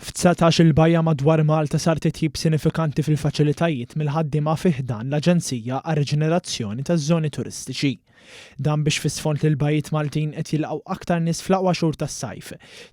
F'dsatax-il bajja madwar Malta sar titjib sinifikanti fil-faċilitajiet mill-ħaddiema fi ħdan l-Aġenzija għar-Riġenerazzjoni taż-Żoni Turistiċi. Dan biex fi sfond li l-bajjiet Maltin qed jilqgħu aktar nies fl-aqwa xhur tas-sajf,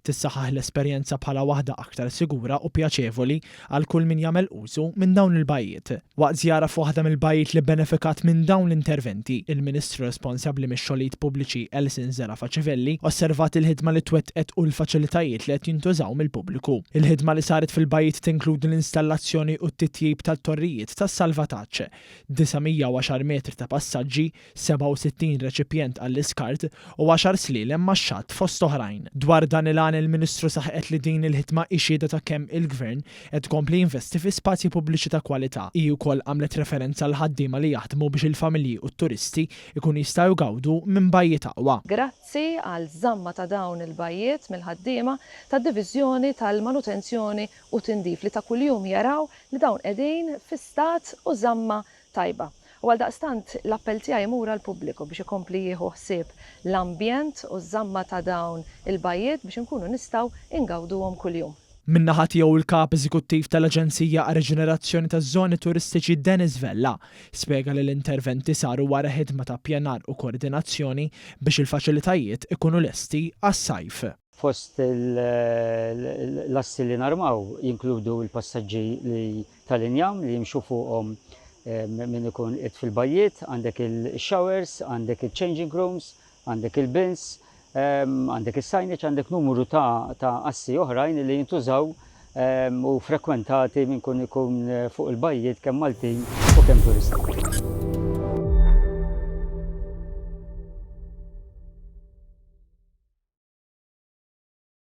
tissaħħaħ l-esperjenza bħala waħda aktar sigura u pjaċevoli għal kull min jagħmel użu minn dawn il-bajjiet. Waqt żjara f'waħda mill-bajjiet li bbenefikat minn dawn l-interventi, il-Ministru responsabbli mix-Xogħlijiet Pubbliċi Alison Zerafa Civelli osservat il-ħidma li twettqet u l-faċilitajiet li qed jintużaw mill-pubbliku. Il-ħidma li saret fil-bajjiet tinkludi l-installazzjoni u t-titjib tat-torrijiet tas-salvataġġ, 910 metri ta' passaġġi, 67 reċipjent għall-iskart u għaxar slielem max-xatt fost oħrajn. Dwar dan il-għan il-Ministru saħqet li din il-ħidma hi xhieda ta' kemm il-Gvern qed ikompli jinvesti fi spazji pubbliċi ta' kwalità. Hi wkoll għamlet referenza għall-ħaddiema li jaħdmu biex il-familji u t-turisti jkunu jistgħu jgawdu minn bajjiet aqwa. Grazzi għal żamma ta' dawn il-bajjiet mill-ħaddiema tad-Diviżjoni tal-Manutenzjoni u Tindif li ta' kuljum jaraw li dawn qegħdin fi stat u żamma tajba. U għaldaqstant l-appell tiegħi imur għall-pubbliku biex ikompli jieħu ħsieb l-ambjent u ż-żamma ta' dawn il-bajjiet biex inkunu nistgħu ingawduhom kuljum. Min-naħa tiegħu l-Kap Eżekuttiv tal-Aġenzija għar-Riġenerazzjoni taż-Żoni Turistiċi Dennis Vella spjega li l-interventi saru wara ħidma ta' ppjanar u koordinazzjoni biex il-faċilitajiet ikunu lesti għas-sajf. Fost l-assi li narmaw jinkludu l-passaġġi li tal-injam li jimxu fuqhom min ikun qiegħed fil-bajjiet, għandek il-showers, għandek il-changing rooms, għandek il-bins, għandek is-signage, għandek numru ta' assi oħrajn li jintużaw u frekwentati minn kun ikun fuq il-bajjiet kemm Maltin u kemm turisti.